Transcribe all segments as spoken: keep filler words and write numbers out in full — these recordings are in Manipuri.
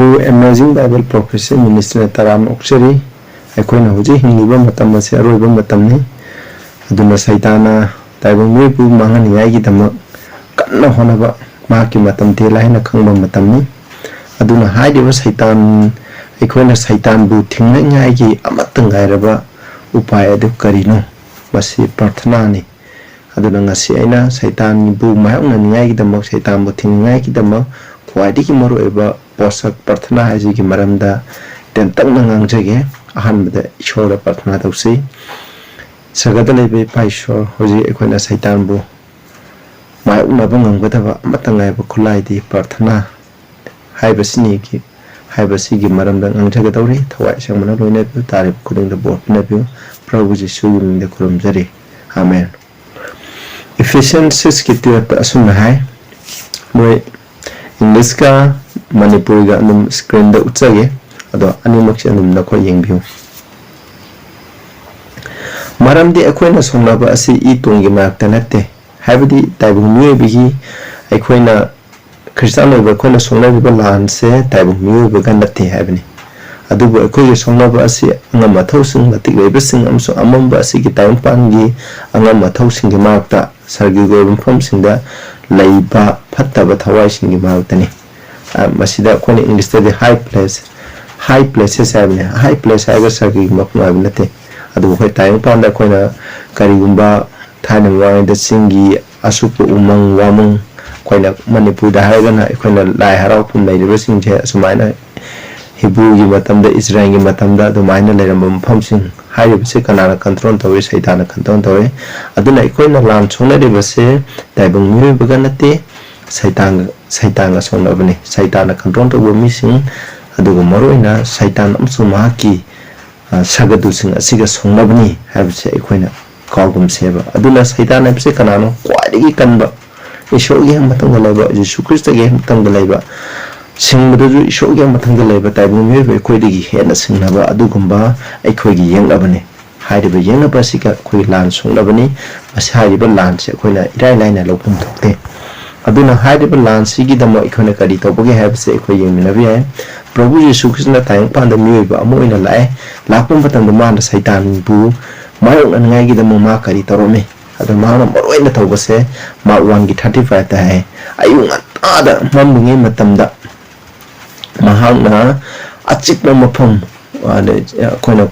Amazing Bible Prophecy Ministryꯅ ꯇꯔꯥꯝꯅ ꯑꯣꯛꯆꯔꯤ꯫ ꯑꯩꯈꯣꯏꯅ ꯍꯧꯖꯤꯛ ꯍꯤꯡꯂꯤꯕ ꯃꯇꯝ ꯑꯁꯤ ꯑꯔꯣꯏꯕ ꯃꯇꯝꯅꯤ꯫ ꯑꯗꯨꯅ ꯁꯩꯇꯥꯟꯅ ꯇꯥꯏꯕꯪ ꯃꯤꯑꯣꯏꯕꯕꯨ ꯃꯥꯡꯍꯟꯅꯤꯡꯉꯥꯏꯒꯤꯗꯃꯛ ꯀꯟꯅ ꯍꯣꯠꯅꯕ ꯃꯍꯥꯛꯀꯤ ꯃꯇꯝ ꯇꯦꯜꯂꯦ ꯍꯥꯏꯅ ꯈꯪꯕ ꯃꯇꯝꯅꯤ꯫ ꯑꯗꯨꯅ ꯍꯥꯏꯔꯤꯕ ꯁꯩꯇꯥꯟ, ꯑꯩꯈꯣꯏꯅ ꯁꯩꯇꯥꯟꯕꯨ ꯊꯤꯡꯅꯉꯥꯏꯒꯤ ꯑꯃꯠꯇ ꯉꯥꯏꯔꯕ ꯎꯄꯥꯏ ꯑꯗꯨ ꯀꯔꯤꯅꯣ? ꯃꯁꯤ ꯄ꯭ꯔꯥꯔꯊꯅꯥꯅꯤ꯫ ꯑꯗꯨꯅ ꯉꯁꯤ ꯑꯩꯅ ꯁꯩꯇꯥꯟꯕꯨ ꯃꯥꯌꯣꯛꯅꯅꯤꯡꯉꯥꯏꯒꯤꯗꯃꯛ, ꯁꯩꯇꯥꯟꯕꯨ ꯊꯤꯡꯅꯤꯡꯉꯥꯏꯒꯤꯗꯃꯛ ꯈ꯭ꯋꯥꯏꯗꯒꯤ ꯃꯔꯨꯑꯣꯏꯕ ꯄꯣꯠꯁꯛ ꯄ꯭ꯔꯥꯔꯊꯅꯥ ꯍꯥꯏꯁꯤꯒꯤ ꯃꯔꯝꯗ ꯇꯦꯟꯇꯛꯅ ꯉꯥꯡꯖꯒꯦ꯫ ꯑꯍꯥꯟꯕꯗ ꯏꯁꯣꯔꯗ ꯄ꯭ꯔꯥꯔꯊꯅꯥ ꯇꯧꯁꯤ꯫ ꯁꯔꯒꯗ ꯂꯩꯕ ꯏꯄꯥ ꯏꯁꯣꯔ, ꯍꯧꯖꯤꯛ ꯑꯩꯈꯣꯏꯅ ꯁꯩꯇꯥꯟꯕꯨ ꯃꯥꯌꯣꯛꯅꯕ ꯉꯝꯒꯗꯕ ꯑꯃꯠꯇ ꯉꯥꯏꯕ ꯈꯨꯠꯂꯥꯏꯗꯤ ꯄ꯭ꯔꯥꯔꯊꯅꯥ ꯍꯥꯏꯕꯁꯤꯅꯤ꯫ ꯍꯥꯏꯕꯁꯤꯒꯤ ꯃꯔꯝꯗ ꯉꯥꯡꯖꯒꯗꯧꯔꯤ꯫ ꯊꯋꯥꯏ ꯑꯁꯦꯡꯕꯅ ꯂꯣꯏꯅꯕꯤꯌꯨ, ꯇꯥꯔꯤꯕ ꯈꯨꯗꯤꯡꯗ ꯕꯣꯔ ꯄꯤꯅꯕꯤꯌꯨ꯫ ꯄ꯭ꯔꯚꯨ ꯖꯤꯁꯨꯒꯤ ꯃꯤꯡꯗ ꯈꯨꯔꯨꯝꯖꯔꯤ, ꯑꯥꯃꯦꯟ꯫ Ephesians six ꯀꯤ twelve ꯇ ꯑꯁꯨꯝꯅ ꯍꯥꯏ, ꯃꯣꯏ English ꯀ ꯃꯅꯤꯄꯨꯔꯤꯒ ꯑꯗꯨꯝ screen ꯗ ꯎꯠꯆꯒꯦ, ꯑꯗꯣ ꯑꯅꯤꯃꯛꯁꯦ ꯑꯗꯨꯝ ꯅꯈꯣꯏ ꯌꯦꯡꯕꯤꯌꯨ꯫ ꯃꯔꯝꯗꯤ ꯑꯩꯈꯣꯏꯅ ꯁꯣꯛꯅꯕ ꯑꯁꯤ ꯏ ꯇꯣꯡꯒꯤ ꯃꯔꯛꯇ ꯅꯠꯇꯦ, ꯍꯥꯏꯕꯗꯤ ꯇꯥꯏꯕꯪ ꯃꯤꯑꯣꯏꯕꯒꯤ, ꯑꯩꯈꯣꯏꯅ ꯈ꯭ꯔꯤꯁꯇꯥꯟ ꯑꯣꯏꯕ ꯑꯩꯈꯣꯏꯅ ꯁꯣꯛꯅꯔꯤꯕ ꯂꯥꯟꯁꯦ ꯇꯥꯏꯕꯪ ꯃꯤꯑꯣꯏꯕꯒ ꯅꯠꯇꯦ ꯍꯥꯏꯕꯅꯤ꯫ ꯑꯗꯨꯕꯨ ꯑꯩꯈꯣꯏꯒꯤ ꯁꯣꯛꯅꯕ ꯑꯁꯤ ꯑꯉꯝ ꯑꯊꯧꯁꯤꯡ, ꯃꯇꯤꯛ ꯂꯩꯕꯁꯤꯡ ꯑꯃꯁꯨꯡ ꯑꯃꯝꯕ ꯑꯁꯤꯒꯤ ꯇꯥꯏꯕꯪꯄꯥꯟꯒꯤ ꯑꯉꯝ ꯑꯊꯧꯁꯤꯡꯒꯤ ꯃꯔꯛꯇ, ꯁꯔꯒꯤꯒꯤ ꯑꯣꯏꯕ ꯃꯐꯝꯁꯤꯡꯗ ꯂꯩꯕ ꯐꯠꯇꯕ ꯊꯋꯥꯏꯁꯤꯡꯒꯤ ꯃꯔꯛꯇꯅꯤ꯫ ꯑ, ꯃꯁꯤꯗ ꯑꯩꯈꯣꯏꯅ English ꯇꯗꯤ high place, high places ꯍꯥꯏꯕꯅꯤ꯫ High place ꯍꯥꯏꯔꯒ ꯁꯔꯒꯤꯒꯤ ꯃꯐꯝ ꯍꯥꯏꯕ ꯅꯠꯇꯦ꯫ ꯑꯗꯨꯕꯨ ꯑꯩꯈꯣꯏ ꯇꯥꯏꯕꯪꯄꯥꯟꯗ ꯑꯩꯈꯣꯏꯅ ꯀꯔꯤꯒꯨꯝꯕ ꯊꯥꯏꯅ ꯃꯃꯥꯡꯉꯩꯗ ꯆꯤꯡꯒꯤ ꯑꯁꯨꯞꯄ ꯎꯃꯪ ꯋꯥꯃꯪ, ꯑꯩꯈꯣꯏꯅ ꯃꯅꯤꯄꯨꯔꯗ ꯍꯥꯏꯔꯒꯅ ꯑꯩꯈꯣꯏꯅ ꯂꯥꯏ ꯍꯔꯥꯎꯐꯝ ꯂꯩꯔꯤꯕꯁꯤꯡꯁꯦ ꯑꯁꯨꯃꯥꯏꯅ ꯍꯤꯕ꯭ꯔꯨꯒꯤ ꯃꯇꯝꯗ, ꯏꯁꯔꯥꯏꯜꯒꯤ ꯃꯇꯝꯗ ꯑꯗꯨꯃꯥꯏꯅ ꯂꯩꯔꯝꯕ ꯃꯐꯝꯁꯤꯡ, ꯍꯥꯏꯔꯤꯕꯁꯤ ꯀꯅꯥꯅ control ꯇꯧꯏ? ꯁꯩꯇꯥꯟꯅ control ꯇꯧꯏ꯫ ꯑꯗꯨꯅ ꯑꯩꯈꯣꯏꯅ ꯂꯥꯟ ꯁꯣꯛꯅꯔꯤꯕꯁꯦ ꯇꯥꯏꯕꯪ ꯃꯤꯑꯣꯏꯕꯒ ꯅꯠꯇꯦ, ꯁꯩꯇꯥꯟꯒ, ꯁꯩꯇꯥꯟꯒ ꯁꯣꯛꯅꯕꯅꯤ꯫ ꯁꯩꯇꯥꯟꯅ control ꯇꯧꯕ ꯃꯤꯁꯤꯡ, ꯑꯗꯨꯒ ꯃꯔꯨꯑꯣꯏꯅ ꯁꯩꯇꯥꯟ ꯑꯃꯁꯨꯡ ꯃꯍꯥꯛꯀꯤ, ꯑ, ꯁꯒꯗꯨꯁꯤꯡ ꯑꯁꯤꯒ ꯁꯣꯛꯅꯕꯅꯤ ꯍꯥꯏꯕꯁꯦ ꯑꯩꯈꯣꯏꯅ ꯀꯥꯎꯒꯨꯝꯁꯦꯕ꯫ ꯑꯗꯨꯅ ꯁꯩꯇꯥꯟ ꯍꯥꯏꯕꯁꯦ ꯀꯅꯥꯅꯣ? ꯈ꯭ꯋꯥꯏꯗꯒꯤ ꯀꯟꯕ, ꯏꯁꯣꯔꯒꯤ ꯍꯦꯛ ꯃꯊꯪꯗ ꯂꯩꯕ, ꯖꯤꯁꯨ ꯈ꯭ꯔꯤꯁꯇꯒꯤ ꯍꯦꯛ ꯃꯊꯪꯗ ꯂꯩꯕ, ꯁꯤꯡꯕꯗꯁꯨ ꯏꯁꯣꯔꯒꯤ ꯍꯦꯛ ꯃꯊꯪꯗ ꯂꯩꯕ ꯇꯥꯏꯕꯪ ꯃꯤꯑꯣꯏꯕ ꯑꯩꯈꯣꯏꯗꯒꯤ ꯍꯦꯟꯅ ꯁꯤꯡꯅꯕ ꯑꯗꯨꯒꯨꯝꯕ ꯑꯩꯈꯣꯏꯒꯤ ꯌꯦꯛꯅꯕꯅꯤ꯫ ꯍꯥꯏꯔꯤꯕ ꯌꯦꯛꯅꯕ ꯑꯁꯤꯒ ꯑꯩꯈꯣꯏꯒꯤ ꯂꯥꯟ ꯁꯣꯛꯅꯕꯅꯤ꯫ ꯃꯁꯤ ꯍꯥꯏꯔꯤꯕ ꯂꯥꯟꯁꯦ ꯑꯩꯈꯣꯏꯅ ꯏꯔꯥꯏ ꯂꯥꯏꯅ ꯂꯧꯐꯝ ꯊꯣꯛꯇꯦ꯫ ꯑꯗꯨꯅ ꯍꯥꯏꯔꯤꯕ ꯂꯥꯟꯁꯤꯒꯤꯗꯃꯛ ꯑꯩꯈꯣꯏꯅ ꯀꯔꯤ ꯇꯧꯕꯒꯦ ꯍꯥꯏꯕꯁꯦ ꯑꯩꯈꯣꯏ ꯌꯦꯡꯃꯤꯟꯅꯕ ꯌꯥꯏ꯫ ꯄ꯭ꯔꯚꯨ ꯌꯤꯁꯨ ꯈ꯭ꯔꯤꯁꯇꯅ ꯇꯥꯏꯕꯪꯄꯥꯟꯗ ꯃꯤꯑꯣꯏꯕ ꯑꯃ ꯑꯣꯏꯅ ꯂꯥꯛꯑꯦ꯫ ꯂꯥꯛꯄ ꯃꯇꯝꯗ ꯃꯥꯅ ꯁꯩꯇꯥꯟꯕꯨ ꯃꯥꯌꯣꯛꯅꯅꯤꯡꯉꯥꯏꯒꯤꯗꯃꯛ ꯃꯥ ꯀꯔꯤ ꯇꯧꯔꯝꯃꯤ? ꯑꯗꯣ ꯃꯍꯥꯛꯅ ꯃꯔꯨ ꯑꯣꯏꯅ ꯇꯧꯕꯁꯦ ꯃꯥꯔꯛ ꯋꯥꯟꯒꯤ ꯊꯥꯔꯇꯤ ꯐꯥꯏꯚꯇ ꯍꯥꯏ, ꯑꯌꯨꯛ ꯉꯟꯇꯥꯗ ꯃꯝꯂꯤꯉꯩ ꯃꯇꯝꯗ ꯃꯍꯥꯛꯅ ꯑꯆꯤꯛꯄ ꯃꯐꯝ, ꯑꯗ ꯑꯩꯈꯣꯏꯅ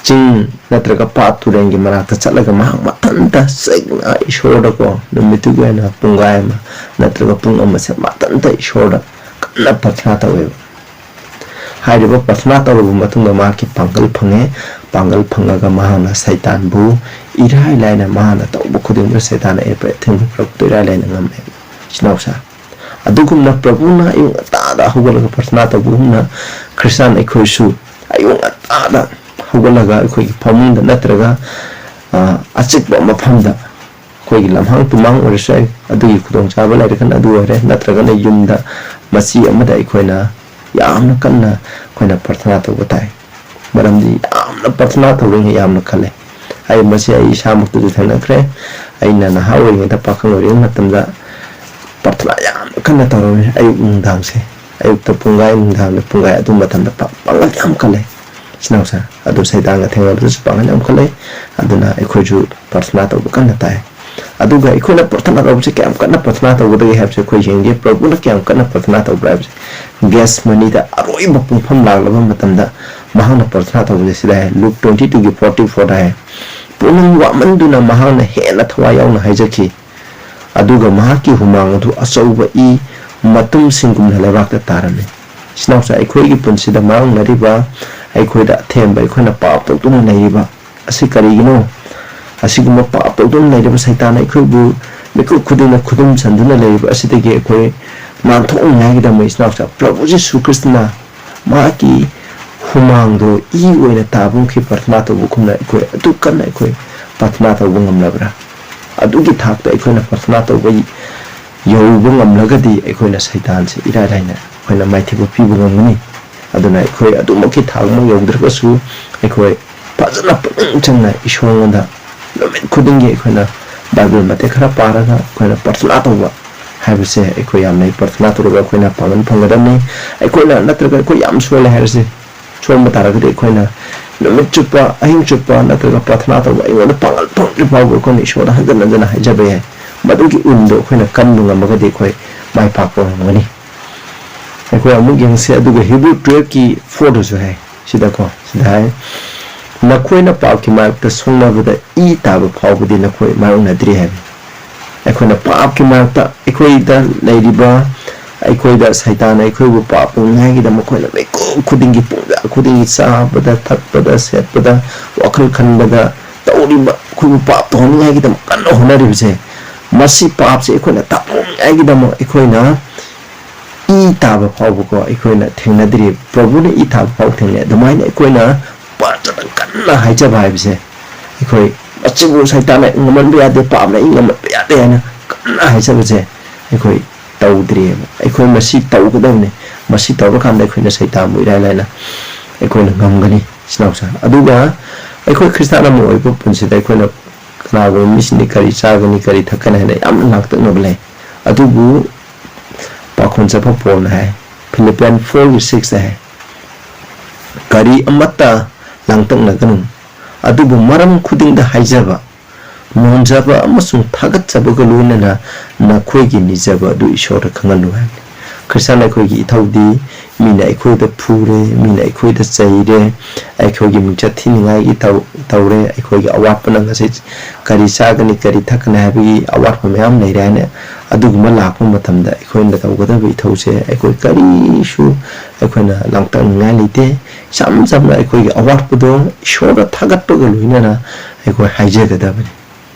ꯆꯤꯡ ꯅꯠꯇ꯭ꯔꯒ ꯄꯥꯠ ꯇꯨꯔꯦꯟꯒꯤ ꯃꯅꯥꯛꯇ ꯆꯠꯂꯒ ꯃꯍꯥꯛ ꯃꯊꯟꯇ ꯆꯦꯛꯅ ꯏꯁꯣꯔꯗꯀꯣ, ꯅꯨꯃꯤꯠꯇꯨꯒꯤ ꯑꯣꯏꯅ ꯄꯨꯡꯈꯥꯏ ꯑꯃ ꯅꯠꯇ꯭ꯔꯒ ꯄꯨꯡ ꯑꯃꯁꯦ ꯃꯊꯟꯇ ꯏꯁꯣꯔꯗ ꯀꯟꯅ ꯄ꯭ꯔꯊꯅꯥ ꯇꯧꯋꯦꯕ꯫ ꯍꯥꯏꯔꯤꯕ ꯄ꯭ꯔꯊꯅꯥ ꯇꯧꯔꯕ ꯃꯇꯨꯡꯗ ꯃꯍꯥꯛꯀꯤ ꯄꯥꯡꯒꯜ ꯐꯪꯉꯦ꯫ ꯄꯥꯡꯒꯜ ꯐꯪꯉꯒ ꯃꯍꯥꯛꯅ ꯁꯩꯇꯥꯟꯕꯨ ꯏꯔꯥꯏ ꯂꯥꯏꯅ ꯃꯍꯥꯛꯅ ꯇꯧꯕ ꯈꯨꯗꯤꯡꯃꯛ ꯁꯩꯇꯥꯟꯅ ꯑꯦꯞꯄ ꯑꯊꯤꯡꯕ ꯄꯨꯔꯛꯄꯗꯨ ꯏꯔꯥꯏ ꯂꯥꯏꯅ ꯉꯝꯃꯦ꯫ ꯏꯆꯤꯟ ꯏꯅꯥꯎꯁꯥ, ꯑꯗꯨꯒꯨꯝꯅ ꯄ꯭ꯔꯚꯨꯅ ꯑꯌꯨꯛ ꯉꯟꯇꯥꯗ ꯍꯧꯒꯠꯂꯒ ꯄ꯭ꯔꯊꯅꯥ ꯇꯧꯕꯒꯨꯝꯅ ꯈ꯭ꯔꯤꯁꯇꯥꯟ ꯑꯩꯈꯣꯏꯁꯨ ꯑꯌꯨꯛ ꯉꯟꯇꯥꯗ ꯍꯧꯒꯠꯂꯒ ꯑꯩꯈꯣꯏꯒꯤ ꯐꯃꯨꯡꯗ ꯅꯠꯇ꯭ꯔꯒ, ꯑ, ꯑꯆꯤꯛꯄ ꯃꯐꯝꯗ, ꯑꯩꯈꯣꯏꯒꯤ ꯂꯝꯍꯥꯡ ꯇꯨꯝꯍꯥꯡ ꯑꯣꯏꯔꯁꯨ ꯌꯥꯏ, ꯑꯗꯨꯒꯤ ꯈꯨꯗꯣꯡꯆꯥꯕ ꯂꯩꯔꯒꯅ ꯑꯗꯨ ꯑꯣꯏꯔꯦ, ꯅꯠꯇ꯭ꯔꯒꯅ ꯌꯨꯝꯗ ꯃꯆꯤ ꯑꯃꯗ ꯑꯩꯈꯣꯏꯅ ꯌꯥꯝꯅ ꯀꯟꯅ ꯑꯩꯈꯣꯏꯅ ꯄ꯭ꯔꯊꯅꯥ ꯇꯧꯕ ꯇꯥꯏ꯫ ꯃꯔꯝꯗꯤ ꯌꯥꯝꯅ ꯄ꯭ꯔꯊꯅꯥ ꯇꯧꯔꯤꯉꯩ ꯌꯥꯝꯅ ꯈꯜꯂꯦ꯫ ꯑꯩ ꯃꯁꯤ ꯑꯩ ꯏꯁꯥꯃꯛꯇꯁꯨ ꯊꯦꯡꯅꯈ꯭ꯔꯦ꯫ ꯑꯩꯅ ꯅꯍꯥ ꯑꯣꯏꯔꯤꯉꯩꯗ, ꯄꯥꯈꯪ ꯑꯣꯏꯔꯤꯉꯩ ꯃꯇꯝꯗ ꯄ꯭ꯔꯊꯅꯥ ꯌꯥꯝꯅ ꯀꯟꯅ ꯇꯧꯔꯝꯃꯤ꯫ ꯑꯌꯨꯛ ꯅꯨꯡꯗꯥꯡꯁꯦ, ꯑꯌꯨꯛꯇ ꯄꯨꯡꯈꯥꯏ, ꯅꯨꯡꯗꯥꯡꯗ ꯄꯨꯡꯈꯥꯏ, ꯑꯗꯨ ꯃꯇꯝꯗ ꯄꯥ-, ꯄꯥꯡꯒꯜ ꯌꯥꯝ ꯀꯜꯂꯦ꯫ ꯏꯆꯤꯟ ꯏꯅꯥꯎꯁꯦ, ꯑꯗꯨ ꯁꯩꯗꯥꯡꯒ ꯊꯦꯡꯅꯕꯗꯁꯨ ꯄꯥꯡꯒꯜ ꯌꯥꯝ ꯀꯜꯂꯦ꯫ ꯑꯗꯨꯅ ꯑꯩꯈꯣꯏꯁꯨ ꯄ꯭ꯔꯊꯅꯥ ꯇꯧꯕ ꯀꯟꯅ ꯇꯥꯏ꯫ ꯑꯗꯨꯒ ꯑꯩꯈꯣꯏꯅ ꯄ꯭ꯔꯊꯅꯥ ꯇꯧꯕꯁꯦ ꯀꯌꯥꯝ ꯀꯟꯅ ꯄ꯭ꯔꯊꯅꯥ ꯇꯧꯒꯗꯒꯦ ꯍꯥꯏꯕꯁꯦ ꯑꯩꯈꯣꯏ ꯌꯦꯡꯒꯦ꯫ ꯄ꯭ꯔꯚꯨꯅ ꯀꯌꯥꯝ ꯀꯟꯅ ꯄ꯭ꯔꯊꯅꯥ ꯇꯧꯕ꯭ꯔꯥ ꯍꯥꯏꯕꯁꯦ, ꯒꯦꯠꯁꯦꯃꯅꯤꯗ ꯑꯔꯣꯏꯕ ꯄꯨꯡꯐꯝ ꯂꯥꯛꯂꯕ ꯃꯇꯝꯗ ꯃꯍꯥꯛꯅ ꯄ꯭ꯔꯊꯅꯥ ꯇꯧꯕꯁꯦ ꯁꯤꯗ ꯍꯥꯏ, ꯂꯨꯛ ꯇ꯭ꯋꯦꯟꯇꯤ ꯇꯨꯒꯤ ꯐꯣꯔꯇꯤ ꯐꯣꯔꯗ ꯍꯥꯏ, "ꯄꯨꯛꯅꯤꯡ ꯋꯥꯃꯟꯗꯨꯅ ꯃꯍꯥꯛꯅ ꯍꯦꯟꯅ ꯊꯋꯥꯏ ꯌꯥꯎꯅ ꯍꯥꯏꯖꯈꯤ, ꯑꯗꯨꯒ ꯃꯍꯥꯛꯀꯤ ꯍꯨꯃꯥꯡ ꯑꯗꯨ ꯑꯆꯧꯕ ꯏ ꯃꯇꯨꯝꯁꯤꯡꯒꯨꯝꯅ ꯂꯩꯕꯥꯛꯇ ꯇꯥꯔꯝꯃꯤ"꯫ ꯏꯆꯤꯟ ꯏꯅꯥꯎꯁꯦ, ꯑꯩꯈꯣꯏꯒꯤ ꯄꯨꯟꯁꯤꯗ ꯃꯥꯌꯣꯛꯅꯔꯤꯕ, ꯑꯩꯈꯣꯏꯗ ꯑꯊꯦꯝꯕ, ꯑꯩꯈꯣꯏꯅ ꯄꯥꯞ ꯇꯧꯗꯨꯅ ꯂꯩꯔꯤꯕ ꯑꯁꯤ ꯀꯔꯤꯒꯤꯅꯣ? ꯑꯁꯤꯒꯨꯝꯕ ꯄꯥꯞ ꯇꯧꯗꯨꯅ ꯂꯩꯔꯤꯕ ꯁꯩꯇꯥꯟꯅ ꯑꯩꯈꯣꯏꯕꯨ ꯃꯤꯀꯨꯞ ꯈꯨꯗꯤꯡꯅ ꯈꯨꯗꯨꯝ ꯆꯟꯗꯨꯅ ꯂꯩꯔꯤꯕ ꯑꯁꯤꯗꯒꯤ ꯑꯩꯈꯣꯏ ꯅꯥꯟꯊꯣꯛꯅꯉꯥꯏꯒꯤꯗꯃꯛ, ꯏꯆꯤꯟ ꯏꯅꯥꯎꯁꯦ, ꯄ꯭ꯔꯚꯨ ꯖꯤꯁꯨ ꯈ꯭ꯔꯤꯁꯇꯅ ꯃꯍꯥꯛꯀꯤ ꯍꯨꯃꯥꯡꯗꯣ ꯏ ꯑꯣꯏꯅ ꯇꯥꯕ ꯃꯈꯩ ꯄ꯭ꯔꯊꯅꯥ ꯇꯧꯕꯒꯨꯝꯅ ꯑꯩꯈꯣꯏ ꯑꯗꯨ ꯀꯟꯅ ꯑꯩꯈꯣꯏ ꯄ꯭ꯔꯊꯅꯥ ꯇꯧꯕ ꯉꯝꯂꯕ꯭ꯔꯥ? ꯑꯗꯨꯒꯤ ꯊꯥꯛꯇ ꯑꯩꯈꯣꯏꯅ ꯄ꯭ꯔꯊꯅꯥ ꯇꯧꯕ ꯌꯧꯕ ꯉꯝꯂꯒꯗꯤ ꯑꯩꯈꯣꯏꯅ ꯁꯩꯇꯥꯟꯁꯦ ꯏꯔꯥꯏ ꯂꯥꯏꯅ ꯑꯩꯈꯣꯏꯅ ꯃꯥꯏꯊꯤꯕ ꯄꯤꯕ ꯉꯝꯒꯅꯤ꯫ ꯑꯗꯨꯅ ꯑꯩꯈꯣꯏ ꯑꯗꯨꯃꯛꯀꯤ ꯊꯥꯛ ꯑꯃ ꯌꯧꯗ꯭ꯔꯒꯁꯨ ꯑꯩꯈꯣꯏ ꯐꯖꯅ ꯄꯨꯛꯅꯤꯡ ꯆꯪꯅ ꯏꯁꯣꯔꯉꯣꯟꯗ ꯅꯨꯃꯤꯠ ꯈꯨꯗꯤꯡꯒꯤ ꯑꯩꯈꯣꯏꯅ ꯕꯥꯏꯕꯜ ꯃꯇꯦꯛ ꯈꯔ ꯄꯥꯔꯒ ꯑꯩꯈꯣꯏꯅ ꯄ꯭ꯔꯊꯅꯥ ꯇꯧꯕ, ꯍꯥꯏꯕꯁꯦ ꯑꯩꯈꯣꯏ ꯌꯥꯝꯅ ꯄ꯭ꯔꯊꯅꯥ ꯇꯧꯔꯒ ꯑꯩꯈꯣꯏꯅ ꯄꯥꯡꯒꯟ ꯐꯪꯒꯗꯕꯅꯤ꯫ ꯑꯩꯈꯣꯏꯅ, ꯅꯠꯇ꯭ꯔꯒ ꯑꯩꯈꯣꯏ ꯌꯥꯝ ꯁꯣꯜꯂꯦ ꯍꯥꯏꯔꯁꯦ, ꯁꯣꯟꯕ ꯇꯥꯔꯒꯗꯤ ꯑꯩꯈꯣꯏꯅ ꯅꯨꯃꯤꯠ ꯆꯨꯞꯄ, ꯑꯍꯤꯡ ꯆꯨꯞꯄ ꯅꯠꯇ꯭ꯔꯒ ꯄ꯭ꯔꯊꯅꯥ ꯇꯧꯕ ꯑꯩꯉꯣꯟꯗ ꯄꯥꯡꯒꯜ ꯐꯪꯗ꯭ꯔꯤ ꯐꯥꯎꯕ ꯑꯩꯈꯣꯏꯅ ꯏꯁꯣꯔꯗ ꯍꯟꯖꯤꯟ ꯍꯟꯖꯤꯟꯅ ꯍꯥꯏꯖꯕ ꯌꯥꯏ꯫ ꯃꯗꯨꯒꯤ ꯎꯟꯗꯣ ꯑꯩꯈꯣꯏꯅ ꯀꯟꯕ ꯉꯝꯃꯒꯗꯤ ꯑꯩꯈꯣꯏ ꯃꯥꯏ ꯄꯥꯛꯄ ꯉꯝꯒꯅꯤ꯫ ꯑꯩꯈꯣꯏ ꯑꯃꯨꯛ ꯌꯦꯡꯁꯤ, ꯑꯗꯨꯒ Hebrew twelve ꯀꯤ four ꯗꯁꯨ ꯍꯥꯏ, ꯁꯤꯗꯀꯣ, ꯁꯤꯗ ꯍꯥꯏ, "ꯅꯈꯣꯏꯅ ꯄꯥꯞꯀꯤ ꯃꯥꯌꯣꯛꯇ ꯁꯣꯛꯅꯕꯗ ꯏ ꯇꯥꯕ ꯐꯥꯎꯕꯗꯤ ꯅꯈꯣꯏ ꯃꯥꯌꯣꯛꯅꯗ꯭ꯔꯤ" ꯍꯥꯏꯕ꯫ ꯑꯩꯈꯣꯏꯅ ꯄꯥꯞꯀꯤ ꯃꯥꯌꯣꯛꯇ, ꯑꯩꯈꯣꯏꯗ ꯂꯩꯔꯤꯕ, ꯑꯩꯈꯣꯏꯗ ꯁꯩꯇꯥꯟꯅ ꯑꯩꯈꯣꯏꯕꯨ ꯄꯥꯞ ꯇꯧꯅꯤꯡꯉꯥꯏꯒꯤꯗꯃꯛ ꯑꯩꯈꯣꯏꯅ ꯃꯤꯀꯨꯞ ꯈꯨꯗꯤꯡꯒꯤ, ꯄꯨꯡꯖꯥ ꯈꯨꯗꯤꯡꯒꯤ, ꯆꯥꯕꯗ, ꯊꯛꯄꯗ, ꯁꯦꯠꯄꯗ, ꯋꯥꯈꯜ ꯈꯟꯕꯗ, ꯇꯧꯔꯤꯕ, ꯑꯩꯈꯣꯏꯕꯨ ꯄꯥꯞ ꯇꯧꯍꯟꯅꯤꯡꯉꯥꯏꯒꯤꯗꯃꯛ ꯀꯟꯅ ꯍꯣꯠꯅꯔꯤꯕꯁꯦ, ꯃꯁꯤ ꯄꯥꯞꯁꯦ ꯑꯩꯈꯣꯏꯅ ꯇꯥꯟꯊꯣꯛꯅꯤꯡꯉꯥꯏꯒꯤꯗꯃꯛ ꯑꯩꯈꯣꯏꯅ ꯏ ꯇꯥꯕ ꯐꯥꯎꯕꯀꯣ ꯑꯩꯈꯣꯏꯅ ꯊꯦꯡꯅꯗ꯭ꯔꯤ꯫ ꯄ꯭ꯔꯚꯨꯅ ꯏ ꯇꯥꯕ ꯐꯥꯎ ꯊꯦꯡꯅꯩ꯫ ꯑꯗꯨꯃꯥꯏꯅ ꯑꯩꯈꯣꯏꯅ ꯄꯥꯞꯇꯅ ꯀꯟꯅ ꯍꯥꯏꯖꯕ ꯍꯥꯏꯕꯁꯦ, ꯑꯩꯈꯣꯏ ꯃꯁꯤꯕꯨ ꯁꯩꯇꯥꯟꯅ ꯉꯝꯍꯟꯕ ꯌꯥꯗꯦ, ꯄꯥꯞꯅ ꯑꯩ ꯉꯝꯍꯟꯕ ꯌꯥꯗꯦ ꯍꯥꯏꯅ ꯀꯟꯅ ꯍꯥꯏꯖꯕꯁꯦ ꯑꯩꯈꯣꯏ ꯇꯧꯗ꯭ꯔꯤꯑꯕ꯫ ꯑꯩꯈꯣꯏ ꯃꯁꯤ ꯇꯧꯒꯗꯕꯅꯤ꯫ ꯃꯁꯤ ꯇꯧꯔꯀꯥꯟꯗ ꯑꯩꯈꯣꯏꯅ ꯁꯩꯇꯥꯟꯕꯨ ꯏꯔꯥꯏ ꯂꯥꯏꯅ ꯑꯩꯈꯣꯏꯅ ꯉꯝꯒꯅꯤ, ꯏꯆꯤꯟ ꯏꯅꯥꯎꯁꯤꯡ꯫ ꯑꯗꯨꯒ ꯑꯩꯈꯣꯏ ꯈ꯭ꯔꯤꯁꯇꯥꯟ ꯑꯃ ꯑꯣꯏꯕ ꯄꯨꯟꯁꯤꯗ ꯑꯩꯈꯣꯏꯅ ꯀꯅꯥꯒꯨꯝꯕ ꯃꯤꯁꯤꯡꯗꯤ ꯀꯔꯤ ꯆꯥꯒꯅꯤ, ꯀꯔꯤ ꯊꯛꯀꯅꯤ ꯍꯥꯏꯅ ꯌꯥꯝꯅ ꯂꯥꯡꯇꯛꯅꯕ ꯂꯩ꯫ ꯑꯗꯨꯕꯨ ꯄꯥꯈꯣꯟ ꯆꯠꯐꯝ ꯄꯣꯜꯅ ꯍꯥꯏ, Philippians four ꯒꯤ six ꯇ ꯍꯥꯏ, "ꯀꯔꯤ ꯑꯃꯠꯇ ꯂꯥꯡꯇꯛꯅꯒꯅꯨ, ꯑꯗꯨꯕꯨ ꯃꯔꯝ ꯈꯨꯗꯤꯡꯗ ꯍꯥꯏꯖꯕ, ꯅꯣꯟꯖꯕ ꯑꯃꯁꯨꯡ ꯊꯥꯒꯠꯆꯕꯒ ꯂꯣꯏꯅꯅ ꯅꯈꯣꯏꯒꯤ ꯅꯤꯖꯕ ꯑꯗꯨ ꯏꯁꯣꯔꯗ ꯈꯪꯍꯜꯂꯨ" ꯍꯥꯏꯕꯅꯤ꯫ ꯈ꯭ꯔꯤꯁꯇꯥꯟ ꯑꯩꯈꯣꯏꯒꯤ ꯏꯊꯧꯗꯤ ꯃꯤꯅ ꯑꯩꯈꯣꯏꯗ ꯐꯨꯔꯦ, ꯃꯤꯅ ꯑꯩꯈꯣꯏꯗ ꯆꯩꯔꯦ, ꯑꯩꯈꯣꯏꯒꯤ ꯃꯤꯡꯆꯠ ꯊꯤꯅꯤꯡꯉꯥꯏꯒꯤ ꯇꯧ-, ꯇꯧꯔꯦ, ꯑꯩꯈꯣꯏꯒꯤ ꯑꯋꯥꯠꯄꯅ ꯉꯁꯤ ꯀꯔꯤ ꯆꯥꯒꯅꯤ, ꯀꯔꯤ ꯊꯛꯀꯅꯤ ꯍꯥꯏꯕꯒꯤ ꯑꯋꯥꯠꯄ ꯃꯌꯥꯝ ꯂꯩꯔꯦ ꯍꯥꯏꯅ ꯑꯗꯨꯒꯨꯝꯕ ꯂꯥꯛꯄ ꯃꯇꯝꯗ ꯑꯩꯈꯣꯏꯅ ꯇꯧꯒꯗꯕ ꯏꯊꯧꯁꯦ ꯑꯩꯈꯣꯏ ꯀꯔꯤꯁꯨ ꯑꯩꯈꯣꯏꯅ ꯂꯥꯡꯇꯛꯅꯤꯡꯉꯥꯏ ꯂꯩꯇꯦ꯫ ꯏꯆꯝ ꯆꯝꯅ ꯑꯩꯈꯣꯏꯒꯤ ꯑꯋꯥꯠꯄꯗꯣ ꯏꯁꯣꯔꯗ ꯊꯥꯒꯠꯄꯒ ꯂꯣꯏꯅꯅ ꯑꯩꯈꯣꯏ ꯍꯥꯏꯖꯒꯗꯕꯅꯤ꯫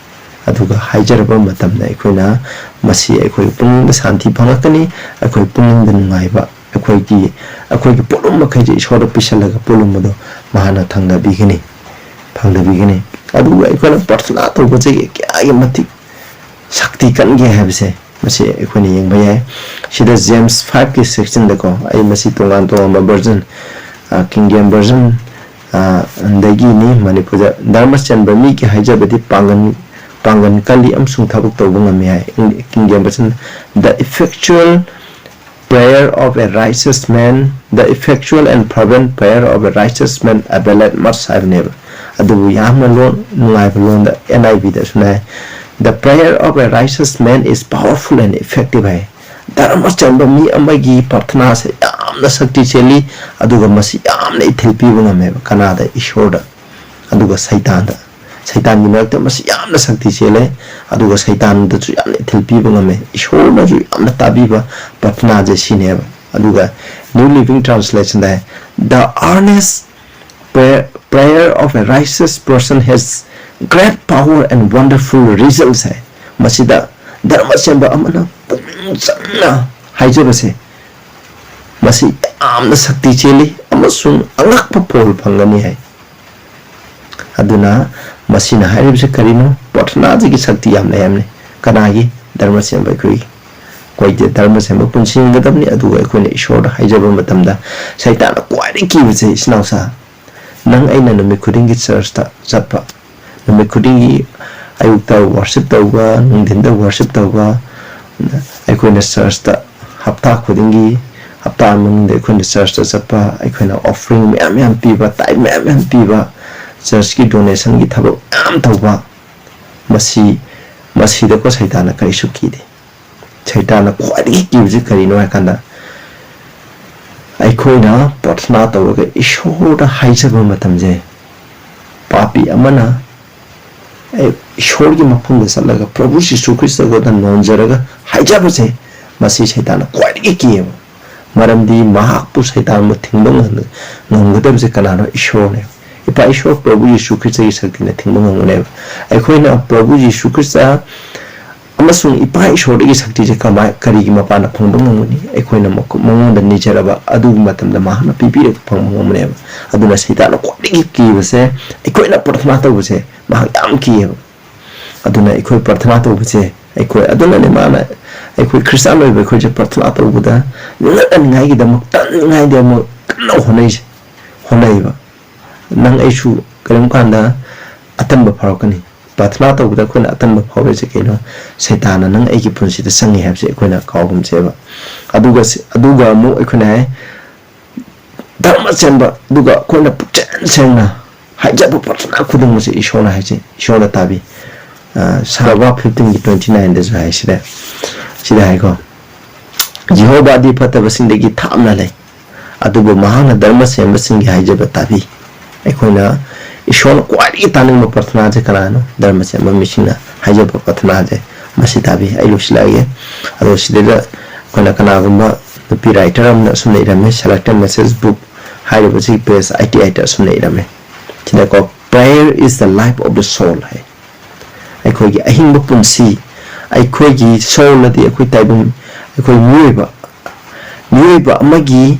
ꯑꯗꯨꯒ ꯍꯥꯏꯖꯔꯕ ꯃꯇꯝꯗ ꯑꯩꯈꯣꯏꯅ ꯃꯁꯤ ꯑꯩꯈꯣꯏ ꯄꯨꯛꯅꯤꯡꯗ ꯁꯥꯟꯇꯤ ꯐꯪꯂꯛꯀꯅꯤ, ꯑꯩꯈꯣꯏ ꯄꯨꯛꯅꯤꯡꯗ ꯅꯨꯡꯉꯥꯏꯕ, ꯑꯩꯈꯣꯏꯒꯤ, ꯑꯩꯈꯣꯏꯒꯤ ꯄꯣꯠꯂꯨꯝ ꯃꯈꯩꯁꯦ ꯏꯁꯣꯔꯗ ꯄꯤꯁꯜꯂꯒ ꯄꯣꯠꯂꯨꯝꯕꯗꯣ ꯃꯍꯥꯛꯅ ꯊꯪꯅꯕꯤꯒꯅꯤ, ꯐꯪꯗꯕꯤꯒꯅꯤ꯫ ꯑꯗꯨꯒ ꯑꯩꯈꯣꯏꯅ ꯄ꯭ꯔꯊꯅꯥ ꯇꯧꯕꯁꯦ ꯀꯌꯥꯒꯤ ꯃꯇꯤꯛ ꯁꯛꯇꯤ ꯀꯟꯒꯦ ꯍꯥꯏꯕꯁꯦ ꯃꯁꯤ ꯑꯩꯈꯣꯏꯅ ꯌꯦꯡꯕ ꯌꯥꯏ꯫ ꯁꯤꯗ James five ꯀꯤ sixteen ꯗꯀꯣ, ꯑꯩ ꯃꯁꯤ ꯇꯣꯉꯥꯟ ꯇꯣꯉꯥꯟꯕ version, ꯑ, King James version, ꯑ, ꯗꯒꯤꯅꯤ꯫ ꯃꯅꯤꯄꯨꯔꯗ ꯙꯔꯃ ꯆꯦꯟꯕ ꯃꯤꯒꯤ ꯍꯥꯏꯖꯕꯗꯤ ꯄꯥꯡꯒꯟ ꯄꯥꯡꯒꯜ ꯀꯜꯂꯤ ꯑꯃꯁꯨꯡ ꯊꯕꯛ ꯇꯧꯕ ꯉꯝꯃꯤ ꯍꯥꯏ꯫ King James version, "The effectual prayer of a righteous man, the effectual and fervent prayer of a righteous man availeth much" ꯍꯥꯏꯕꯅꯦꯕ꯫ ꯑꯗꯨꯕꯨ ꯌꯥꯝꯅ ꯂꯣꯟ ꯅꯨꯡꯉꯥꯏꯕ ꯂꯣꯟꯗ N I V ꯗꯁꯨ ꯍꯥꯏ, "The prayer of a righteous man is powerful and effective" ꯍꯥꯏ꯫ ꯙꯔꯃ ꯆꯦꯟꯕ ꯃꯤ ꯑꯃꯒꯤ ꯄ꯭ꯔꯊꯅꯥꯁꯦ ꯌꯥꯝꯅ ꯁꯛꯇꯤ ꯆꯦꯜꯂꯤ, ꯑꯗꯨꯒ ꯃꯁꯤ ꯌꯥꯝꯅ ꯏꯊꯤꯜ ꯄꯤꯕ ꯉꯝꯃꯦꯕ ꯀꯅꯥꯗ? ꯏꯁꯣꯔꯗ꯫ ꯑꯗꯨꯒ ꯁꯩꯇꯥꯟꯗ, ꯁꯩꯇꯥꯟꯒꯤ ꯃꯔꯛꯇ ꯃꯁꯤ ꯌꯥꯝꯅ ꯁꯛꯇꯤ ꯆꯦꯜꯂꯦ, ꯑꯗꯨꯒ ꯁꯩꯇꯥꯟꯗꯁꯨ ꯌꯥꯝꯅ ꯏꯊꯤꯜ ꯄꯤꯕ ꯉꯝꯃꯦ꯫ ꯏꯁꯣꯔꯅꯁꯨ ꯌꯥꯝꯅ ꯇꯥꯕꯤꯕ ꯄ꯭ꯔꯊꯅꯥꯁꯦ ꯁꯤꯅꯦꯕ꯫ ꯑꯗꯨꯒ New Living Translation the, "The earnest prayer, prayer of a righteous person has great power and wonderful results" ꯍꯥꯏ꯫ ꯃꯁꯤꯗ ꯙꯔꯃ ꯆꯦꯟꯕ ꯑꯃꯅ ꯄꯨꯛꯅꯤꯡ ꯆꯪꯅ ꯍꯥꯏꯖꯕꯁꯦ, ꯃꯁꯤ ꯌꯥꯝꯅ ꯁꯛꯇꯤ ꯆꯦꯜꯂꯤ ꯑꯃꯁꯨꯡ ꯑꯉꯛꯄ ꯐꯣꯜ ꯐꯪꯒꯅꯤ ꯍꯥꯏ꯫ ꯑꯗꯨꯅ ꯃꯁꯤꯅ ꯍꯥꯏꯔꯤꯕꯁꯤ ꯀꯔꯤꯅꯣ? ꯄ꯭ꯔꯊꯅꯥꯁꯤꯒꯤ ꯁꯛꯇꯤ ꯌꯥꯝ ꯂꯩ ꯍꯥꯏꯕꯅꯤ꯫ ꯀꯅꯥꯒꯤ? ꯙꯔꯃ ꯆꯦꯟꯕ ꯑꯩꯈꯣꯏꯒꯤ꯫ ꯑꯩꯈꯣꯏꯗꯤ ꯙꯔꯃ ꯆꯦꯟꯕ ꯄꯨꯟꯁꯤ ꯍꯤꯡꯒꯗꯕꯅꯤ, ꯑꯗꯨꯒ ꯑꯩꯈꯣꯏꯅ ꯏꯁꯣꯔꯗ ꯍꯥꯏꯖꯕ ꯃꯇꯝꯗ ꯁꯩꯇꯥꯟꯅ ꯈ꯭ꯋꯥꯏꯗꯒꯤ ꯀꯤꯕꯁꯦ, ꯏꯆꯤꯟ ꯏꯅꯥꯎꯁꯥ, ꯅꯪ ꯑꯩꯅ ꯅꯨꯃꯤꯠ ꯈꯨꯗꯤꯡꯒꯤ ꯆꯔꯆꯇ ꯆꯠꯄ, ꯅꯨꯃꯤꯠ ꯈꯨꯗꯤꯡꯒꯤ ꯑꯌꯨꯛꯇ ꯋꯥꯔꯁꯤꯞ ꯇꯧꯕ, ꯅꯨꯡꯊꯤꯟꯗ ꯋꯥꯔꯁꯤꯞ ꯇꯧꯕ, ꯑꯩꯈꯣꯏꯅ ꯆꯔꯆꯇ ꯍꯞꯇꯥ ꯈꯨꯗꯤꯡꯒꯤ, ꯍꯞꯇꯥ ꯃꯅꯨꯡꯗ ꯑꯩꯈꯣꯏꯅ ꯆꯔꯆꯇ ꯆꯠꯄ, ꯑꯩꯈꯣꯏꯅ offering ꯃꯌꯥꯝ ꯃꯌꯥꯝ ꯄꯤꯕ, tithe ꯃꯌꯥꯝ ꯃꯌꯥꯝ ꯄꯤꯕ, ꯆꯔꯆꯀꯤ donationꯒꯤ ꯊꯕꯛ ꯃꯌꯥꯝ ꯇꯧꯕ, ꯃꯁꯤ, ꯃꯁꯤꯗꯀꯣ ꯁꯩꯇꯥꯟꯅ ꯀꯔꯤꯁꯨ ꯀꯤꯗꯦ꯫ ꯁꯩꯇꯥꯟꯅ ꯈ꯭ꯋꯥꯏꯗꯒꯤ ꯀꯤꯕꯁꯤ ꯀꯔꯤꯅꯣ ꯍꯥꯏ ꯀꯥꯟꯗ, ꯑꯩꯈꯣꯏꯅ ꯄ꯭ꯔꯊꯅꯥ ꯇꯧꯔꯒ ꯏꯁꯣꯔꯗ ꯍꯥꯏꯖꯕ ꯃꯇꯝꯁꯦ, ꯄꯥꯄꯤ ꯑꯃꯅ, ꯑꯦ, ꯏꯁꯣꯔꯒꯤ ꯃꯐꯝꯗ ꯆꯠꯂꯒ ꯄ꯭ꯔꯚꯨ ꯖꯤꯁꯨ ꯈ꯭ꯔꯤꯁꯇꯗ ꯅꯣꯟꯖꯔꯒ ꯍꯥꯏꯖꯕꯁꯦ, ꯃꯁꯤ ꯁꯩꯇꯥꯟꯅ ꯈ꯭ꯋꯥꯏꯗꯒꯤ ꯀꯤꯌꯦꯕ꯫ ꯃꯔꯝꯗꯤ ꯃꯍꯥꯛꯄꯨ ꯁꯩꯇꯥꯟꯕꯨ ꯊꯤꯡꯕ ꯉꯝ-, ꯉꯝꯒꯗꯕꯁꯦ ꯀꯅꯥꯅꯣ? ꯏꯁꯣꯔꯅꯦ꯫ ꯏꯄꯥ ꯏꯁꯣꯔ ꯄ꯭ꯔꯚꯨ ꯌꯤꯁꯨ ꯈ꯭ꯔꯤꯁꯇꯒꯤ ꯁꯛꯇꯤꯅ ꯊꯤꯡꯕ ꯉꯝꯒꯅꯦꯕ꯫ ꯑꯩꯈꯣꯏꯅ ꯄ꯭ꯔꯚꯨ ꯌꯤꯁꯨ ꯈ꯭ꯔꯤꯁꯇ ꯑꯃꯁꯨꯡ ꯏꯄꯥ ꯏꯁꯣꯔꯗꯒꯤ ꯁꯛꯇꯤꯁꯦ ꯀꯃꯥꯏ, ꯀꯔꯤꯒꯤ ꯃꯄꯥꯟꯗ ꯐꯪꯕ ꯉꯝꯒꯅꯤ? ꯑꯩꯈꯣꯏꯅ ꯃꯈꯣ-, ꯃꯉꯣꯟꯗ ꯅꯤꯖꯔꯕ ꯑꯗꯨꯒꯤ ꯃꯇꯝꯗ ꯃꯍꯥꯛꯅ ꯄꯤꯕꯤꯔꯒ ꯐꯪꯕ ꯉꯝꯒꯅꯦꯕ꯫ ꯑꯗꯨꯅ ꯁꯩꯇꯥꯟꯅ ꯈ꯭ꯋꯥꯏꯗꯒꯤ ꯀꯤꯕꯁꯦ, ꯑꯩꯈꯣꯏꯅ ꯄ꯭ꯔꯊꯅꯥ ꯇꯧꯕꯁꯦ ꯃꯍꯥꯛ ꯌꯥꯝ ꯀꯤꯌꯦꯕ꯫ ꯑꯗꯨꯅ ꯑꯩꯈꯣꯏ ꯄ꯭ꯔꯊꯅꯥ ꯇꯧꯕꯁꯦ, ꯑꯩꯈꯣꯏ, ꯑꯗꯨꯅꯅꯦ ꯃꯥꯅ, ꯑꯩꯈꯣꯏ ꯈ꯭ꯔꯤꯁꯇꯥꯟ ꯑꯣꯏꯕ ꯑꯩꯈꯣꯏꯁꯦ ꯄ꯭ꯔꯊꯅꯥ ꯇꯧꯕꯗ ꯅꯠꯅꯅꯤꯡꯉꯥꯏꯒꯤꯗꯃꯛ, ꯇꯟꯅꯤꯡꯉꯥꯏꯒꯤꯗꯃꯛ ꯀꯟꯅ ꯍꯣꯠꯅꯩꯁꯦ, ꯍꯣꯠꯅꯩꯕ꯫ ꯅꯪ ꯑꯩꯁꯨ ꯀꯔꯤꯒꯨꯝꯕ ꯀꯥꯟꯗ ꯑꯇꯟꯕ ꯐꯥꯎꯔꯛꯀꯅꯤ꯫ ꯄ꯭ꯔꯥꯊꯅꯥ ꯇꯧꯕꯗ ꯑꯩꯈꯣꯏꯅ ꯑꯇꯟꯕ ꯐꯥꯎꯔꯤꯁꯦ ꯀꯩꯅꯣ? ꯁꯩꯇꯥꯟꯅ ꯅꯪ ꯑꯩꯒꯤ ꯄꯨꯟꯁꯤꯗ ꯆꯪꯉꯤ ꯍꯥꯏꯕꯁꯦ ꯑꯩꯈꯣꯏꯅ ꯀꯥꯎꯒꯨꯝꯁꯦꯕ꯫ ꯑꯗꯨꯒ ꯁꯤ-, ꯑꯗꯨꯒ ꯑꯃꯨꯛ ꯑꯩꯈꯣꯏꯅ ꯍꯥꯏ, ꯙꯔꯃ ꯆꯦꯟꯕ, ꯑꯗꯨꯒ ꯑꯩꯈꯣꯏꯅ ꯄꯨꯛꯆꯦꯟ ꯁꯦꯡꯅ ꯍꯥꯏꯖꯕ ꯄ꯭ꯔꯥꯊꯅꯥ ꯈꯨꯗꯤꯡꯃꯛꯁꯦ ꯏꯁꯣꯔꯅ ꯍꯥꯏꯁꯦ, ꯏꯁꯣꯔꯅ ꯇꯥꯕꯤ꯫ ꯑ, ꯁꯥꯕ fifteen ꯒꯤ twenty nine ꯗꯁꯨ ꯍꯥꯏ ꯁꯤꯗ, ꯁꯤꯗ ꯍꯥꯏꯀꯣ, "ꯖꯤꯍꯣꯕꯥꯗꯤ ꯐꯠꯇꯕꯁꯤꯡꯗꯒꯤ ꯊꯥꯞꯅ ꯂꯩ, ꯑꯗꯨꯕꯨ ꯃꯍꯥꯛꯅ ꯙꯔꯃ ꯁꯦꯝꯕꯁꯤꯡꯒꯤ ꯍꯥꯏꯖꯕ ꯇꯥꯕꯤ"꯫ ꯑꯩꯈꯣꯏꯅ ꯏꯁꯣꯔꯅ ꯈ꯭ꯋꯥꯏꯗꯒꯤ ꯇꯥꯅꯤꯡꯕ ꯄ꯭ꯔꯥꯊꯅꯥꯁꯦ ꯀꯅꯥꯅꯣ? ꯙꯔꯃ ꯁꯦꯝꯕ ꯃꯤꯁꯤꯡꯅ ꯍꯥꯏꯖꯕ ꯄ꯭ꯔꯥꯊꯅꯥꯁꯦ ꯃꯁꯤ ꯇꯥꯕꯤ꯫ ꯑꯩ ꯂꯣꯏꯁꯤꯜꯂꯛꯑꯒꯦ꯫ ꯑꯗꯣ ꯁꯤꯗꯩꯗ ꯑꯩꯈꯣꯏꯅ ꯀꯅꯥꯒꯨꯝꯕ ꯅꯨꯄꯤ writer ꯑꯃꯅ ꯑꯁꯨꯝꯅ ꯏꯔꯝꯃꯤ, "Selected Message Book" ꯍꯥꯏꯔꯤꯕꯁꯤ page eighty eight ꯑꯁꯨꯝꯅ ꯏꯔꯝꯃꯤ꯫ ꯁꯤꯗꯀꯣ, "Prayer is the life of the soul" ꯍꯥꯏ꯫ ꯑꯩꯈꯣꯏꯒꯤ ꯑꯍꯤꯡꯕ ꯄꯨꯟꯁꯤ, ꯑꯩꯈꯣꯏꯒꯤ soul ꯑꯗꯤ ꯑꯩꯈꯣꯏ ꯇꯥꯏꯕꯪ, ꯑꯩꯈꯣꯏ ꯃꯤꯑꯣꯏꯕ, ꯃꯤꯑꯣꯏꯕ ꯑꯃꯒꯤ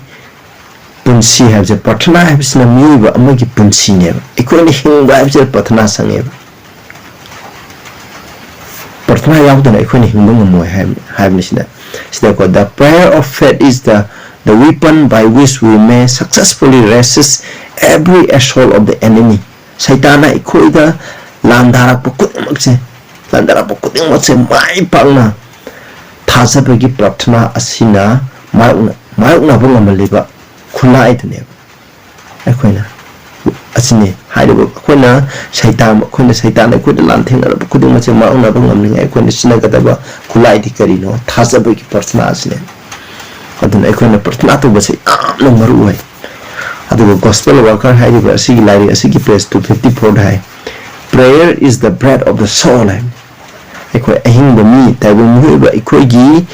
ꯄꯨꯟꯁꯤ ꯍꯥꯏꯕꯁꯦ, ꯄ꯭ꯔꯥꯊꯅꯥ ꯍꯥꯏꯕꯁꯤꯅ ꯃꯤꯑꯣꯏꯕ ꯑꯃꯒꯤ ꯄꯨꯟꯁꯤꯅꯦꯕ꯫ ꯑꯩꯈꯣꯏꯅ ꯍꯤꯡꯕ ꯍꯥꯏꯕꯁꯤꯗ ꯄ꯭ꯔꯥꯊꯅꯥ ꯆꯪꯉꯦꯕ꯫ ꯄ꯭ꯔꯥꯊꯅꯥ ꯌꯥꯎꯗꯅ ꯑꯩꯈꯣꯏꯅ ꯍꯤꯡꯕ ꯉꯝꯃꯣꯏ ꯍꯥꯏꯕ-, ꯍꯥꯏꯕꯅꯤ ꯁꯤꯗ꯫ ꯁꯤꯗꯀꯣ, "The prayer of faith is the, the weapon by which we may successfully resist every assault of the enemy." ꯁꯩꯇꯥꯟꯅ ꯑꯩꯈꯣꯏꯗ ꯂꯥꯟꯗꯥꯔꯛꯄ ꯈꯨꯗꯤꯡꯃꯛꯁꯦ, ꯂꯥꯟꯗꯥꯔꯛꯄ ꯈꯨꯗꯤꯡꯃꯛꯁꯦ ꯃꯥꯏ ꯄꯥꯛꯅ ꯊꯥꯖꯕꯒꯤ ꯄ꯭ꯔꯥꯊꯅꯥ ꯑꯁꯤꯅ ꯃꯥꯌꯣꯛꯅ-, ꯃꯥꯌꯣꯛꯅꯕ ꯉꯝꯍꯜꯂꯤꯕ ꯈꯨꯠꯂꯥꯏꯗꯨꯅꯦꯕ꯫ ꯑꯩꯈꯣꯏꯅ ꯑꯁꯤꯅꯤ ꯍꯥꯏꯔꯤꯕ, ꯑꯩꯈꯣꯏꯅ ꯁꯩꯇꯥꯟ, ꯑꯩꯈꯣꯏꯅ ꯁꯩꯇꯥꯟ ꯑꯩꯈꯣꯏꯗ ꯂꯥꯟꯊꯦꯡꯅꯔꯛꯄ ꯈꯨꯗꯤꯡꯃꯛꯁꯦ ꯃꯥꯌꯣꯛꯅꯕ ꯉꯝꯅꯤꯡꯉꯥꯏ ꯑꯩꯈꯣꯏꯅ ꯁꯤꯖꯤꯟꯅꯒꯗꯕ ꯈꯨꯠꯂꯥꯏꯗꯤ ꯀꯔꯤꯅꯣ? ꯊꯥꯖꯕꯒꯤ ꯄ꯭ꯔꯥꯊꯅꯥ ꯑꯁꯤꯅꯦ꯫ ꯑꯗꯨꯅ ꯑꯩꯈꯣꯏꯅ ꯄ꯭ꯔꯥꯊꯅꯥ ꯇꯧꯕꯁꯦ ꯌꯥꯝꯅ ꯃꯔꯨ ꯑꯣꯏ꯫ ꯑꯗꯨꯒ Gospel Worker ꯍꯥꯏꯔꯤꯕ ꯑꯁꯤꯒꯤ ꯂꯥꯏꯔꯤꯛ ꯑꯁꯤꯒꯤ page two fifty four the high, "Prayer is the bread of the soul" ꯍꯥꯏ꯫ ꯑꯩꯈꯣꯏ ꯑꯍꯤꯡꯕ ꯃꯤ, ꯇꯥꯏꯕꯪ ꯃꯤꯑꯣꯏꯕ ꯑꯩꯈꯣꯏꯒꯤ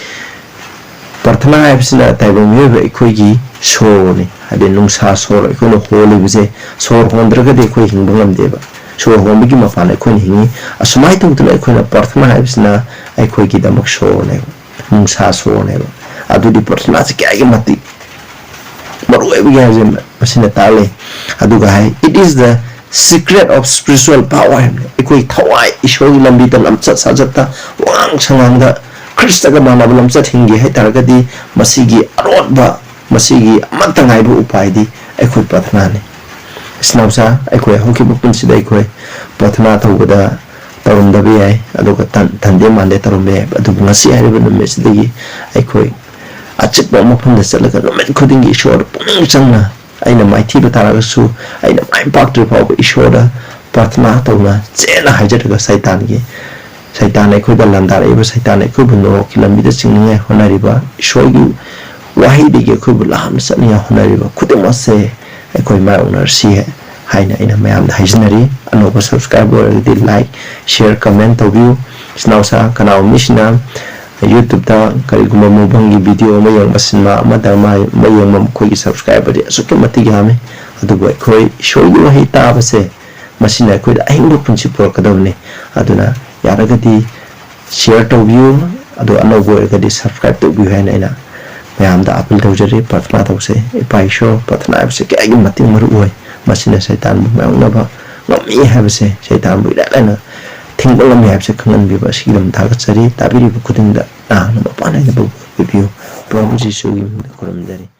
ꯄ꯭ꯔꯥꯊꯅꯥ ꯍꯥꯏꯕꯁꯤꯅ ꯇꯥꯏꯕꯪ ꯃꯤꯑꯣꯏꯕ ꯑꯩꯈꯣꯏꯒꯤ ꯁꯣꯔꯅꯤ, ꯍꯥꯏꯗꯤ ꯅꯨꯡꯁꯥ ꯁꯣꯔ ꯑꯩꯈꯣꯏꯅ ꯍꯣꯜꯂꯤꯕꯁꯦ, ꯁꯣꯔ ꯍꯣꯟꯗ꯭ꯔꯒꯗꯤ ꯑꯩꯈꯣꯏ ꯍꯤꯡꯕ ꯉꯝꯗꯦꯕ꯫ ꯁꯣꯔ ꯍꯣꯟꯕꯒꯤ ꯃꯄꯥꯟ ꯑꯩꯈꯣꯏꯅ ꯍꯤꯡꯉꯤ꯫ ꯑꯁꯨꯃꯥꯏꯅ ꯇꯧꯗꯅ ꯑꯩꯈꯣꯏꯅ ꯄ꯭ꯔꯥꯊꯅꯥ ꯍꯥꯏꯕꯁꯤꯅ ꯑꯩꯈꯣꯏꯒꯤꯗꯃꯛ ꯁꯣꯔꯅꯦꯕ, ꯅꯨꯡꯁꯥ ꯁꯣꯔꯅꯦꯕ꯫ ꯑꯗꯨꯗꯤ ꯄ꯭ꯔꯥꯊꯅꯥꯁꯤ ꯀꯌꯥꯒꯤ ꯃꯇꯤꯛ ꯃꯔꯨ ꯑꯣꯏꯕꯒꯦ ꯍꯥꯏꯕꯁꯦ ꯃꯁꯤꯅ ꯇꯥꯛꯂꯦ꯫ ꯑꯗꯨꯒ ꯍꯥꯏ, "It is the secret of spiritual power" ꯍꯥꯏꯕꯅꯤ꯫ ꯑꯩꯈꯣꯏ ꯊꯋꯥꯏ ꯏꯁꯣꯔꯒꯤ ꯂꯝꯕꯤꯗ ꯂꯝꯆꯠ ꯁꯥꯖꯠꯇ ꯋꯥꯉꯥꯡ ꯁꯉꯥꯡꯗ ꯈ꯭ꯔꯤꯁꯇꯒ ꯃꯥꯟꯅꯕ ꯂꯝꯆꯠ ꯍꯤꯡꯒꯦ ꯍꯥꯏ ꯇꯥꯔꯒꯗꯤ ꯃꯁꯤꯒꯤ ꯑꯔꯣꯠꯄ, ꯃꯁꯤꯒꯤ ꯑꯃꯠꯇ ꯉꯥꯏꯕ ꯎꯄꯥꯏꯗꯤ ꯑꯩꯈꯣꯏ ꯄ꯭ꯔꯥꯊꯅꯥꯅꯤ꯫ ꯏꯆꯤꯟ ꯏꯅꯥꯎꯁꯥ, ꯑꯩꯈꯣꯏ ꯍꯧꯈꯤꯕ ꯄꯨꯟꯁꯤꯗ ꯑꯩꯈꯣꯏ ꯄ꯭ꯔꯥꯊꯅꯥ ꯇꯧꯕꯗ ꯇꯧꯔꯝꯗꯕ ꯌꯥꯏ, ꯑꯗꯨꯒ ꯇꯟ-, ꯇꯟꯗꯦ ꯃꯥꯟꯗꯦ ꯇꯧꯔꯝꯕ ꯌꯥꯏ꯫ ꯑꯗꯨꯕꯨ ꯉꯁꯤ ꯍꯥꯏꯔꯤꯕ ꯅꯨꯃꯤꯠꯁꯤꯗꯒꯤ ꯑꯩꯈꯣꯏ ꯑꯆꯤꯛꯄ ꯃꯐꯝꯗ ꯆꯠꯂꯒ ꯅꯨꯃꯤꯠ ꯈꯨꯗꯤꯡꯒꯤ ꯏꯁꯣꯔꯗ ꯄꯨꯛꯅꯤꯡ ꯆꯪꯅ ꯑꯩꯅ ꯃꯥꯏꯊꯤꯕ ꯇꯥꯔꯒꯁꯨ, ꯑꯩꯅ ꯃꯥꯏ ꯄꯥꯛꯇ꯭ꯔꯤ ꯐꯥꯎꯕ ꯏꯁꯣꯔꯗ ꯄ꯭ꯔꯥꯊꯅꯥ ꯇꯧꯅ ꯆꯦꯠꯅ ꯍꯥꯏꯖꯔꯒ ꯁꯩꯇꯥꯟꯒꯤ, ꯁꯩꯇꯥꯟ ꯑꯩꯈꯣꯏꯗ ꯂꯥꯟꯗꯥꯔꯛꯏꯕ, ꯁꯩꯇꯥꯟ ꯑꯩꯈꯣꯏꯕꯨ ꯅꯣꯔꯣꯛꯀꯤ ꯂꯝꯕꯤꯗ ꯆꯤꯡꯅꯤꯡꯉꯥꯏ ꯍꯣꯠꯅꯔꯤꯕ, ꯏꯁꯣꯔꯒꯤ ꯋꯥꯍꯩꯗꯒꯤ ꯑꯩꯈꯣꯏꯕꯨ ꯂꯥꯞꯅ ꯆꯠꯅꯤꯡꯉꯥꯏ ꯍꯣꯠꯅꯔꯤꯕ ꯈꯨꯗꯤꯡꯃꯛꯁꯦ ꯑꯩꯈꯣꯏ ꯃꯥꯌꯣꯛꯅꯔꯁꯤ ꯍꯥꯏꯅ ꯑꯩꯅ ꯃꯌꯥꯝꯗ ꯍꯥꯏꯖꯅꯔꯤ꯫ ꯑꯅꯧꯕ subscriber ꯑꯣꯏꯔꯒꯗꯤ like, share, comment ꯇꯧꯕꯤꯌꯨ꯫ ꯏꯆꯤꯟ ꯏꯅꯥꯎꯁꯥ ꯀꯅꯥꯒꯨꯝꯕ ꯃꯤꯁꯤꯡꯅ YouTube-ꯇ ꯀꯔꯤꯒꯨꯝꯕ ꯃꯨꯛꯕꯥꯡꯒꯤ video ꯑꯃ ꯌꯦꯡꯕ, ꯁꯤꯅꯦꯃꯥ ꯑꯃ, ꯗ꯭ꯔꯃꯥ ꯑꯃ ꯌꯦꯡꯕ, ꯃꯈꯣꯏꯒꯤ subscriber-ꯗꯤ ꯑꯁꯨꯛꯀꯤ ꯃꯇꯤꯛ ꯌꯥꯝꯃꯤ꯫ ꯑꯗꯨꯕꯨ ꯑꯩꯈꯣꯏ ꯏꯁꯣꯔꯒꯤ ꯋꯥꯍꯩ ꯇꯥꯕꯁꯦ, ꯃꯁꯤꯅ ꯑꯩꯈꯣꯏꯗ ꯑꯍꯤꯡꯕ ꯄꯨꯟꯁꯤ ꯄꯨꯔꯛꯀꯗꯕꯅꯤ꯫ ꯑꯗꯨꯅ ꯌꯥꯔꯒꯗꯤ share ꯇꯧꯕꯤꯌꯨ, ꯑꯗꯣ ꯑꯅꯧꯕ ꯑꯣꯏꯔꯒꯗꯤ subscribe ꯇꯧꯕꯤꯌꯨ ꯍꯥꯏꯅ ꯑꯩꯅ ꯃꯌꯥꯝꯗ appeal ꯇꯧꯖꯔꯤ꯫ ꯄ꯭ꯔꯥꯊꯅꯥ ꯇꯧꯁꯦ꯫ ꯏꯄꯥ ꯏꯁꯣꯔ, ꯄ꯭ꯔꯥꯊꯅꯥ ꯍꯥꯏꯕꯁꯦ ꯀꯌꯥꯒꯤ ꯃꯇꯤꯛ ꯃꯔꯨ ꯑꯣꯏ꯫ ꯃꯁꯤꯅ ꯁꯩꯇꯥꯟꯕꯨ ꯃꯥꯌꯣꯛꯅꯕ ꯉꯝꯃꯤ ꯍꯥꯏꯕꯁꯦ, ꯁꯩꯇꯥꯟꯕꯨ ꯏꯔꯥꯏ ꯂꯥꯏꯅ ꯊꯤꯡꯕ ꯉꯝꯃꯤ ꯍꯥꯏꯕꯁꯦ ꯈꯪꯍꯟꯕꯤꯕ ꯑꯁꯤꯒꯤꯗꯃꯛ ꯊꯥꯒꯠꯆꯔꯤ꯫ ꯇꯥꯕꯤꯔꯤꯕ ꯈꯨꯗꯤꯡꯗ ꯅꯍꯥꯛꯅ ꯃꯄꯥꯟ ꯅꯥꯏꯗꯕ ꯄꯤꯕꯤꯌꯨ꯫ ꯄ꯭ꯔꯚꯨ ꯖꯤꯁꯨꯒꯤ ꯃꯤꯡꯗ ꯈꯨꯔꯨꯝꯖꯔꯤ꯫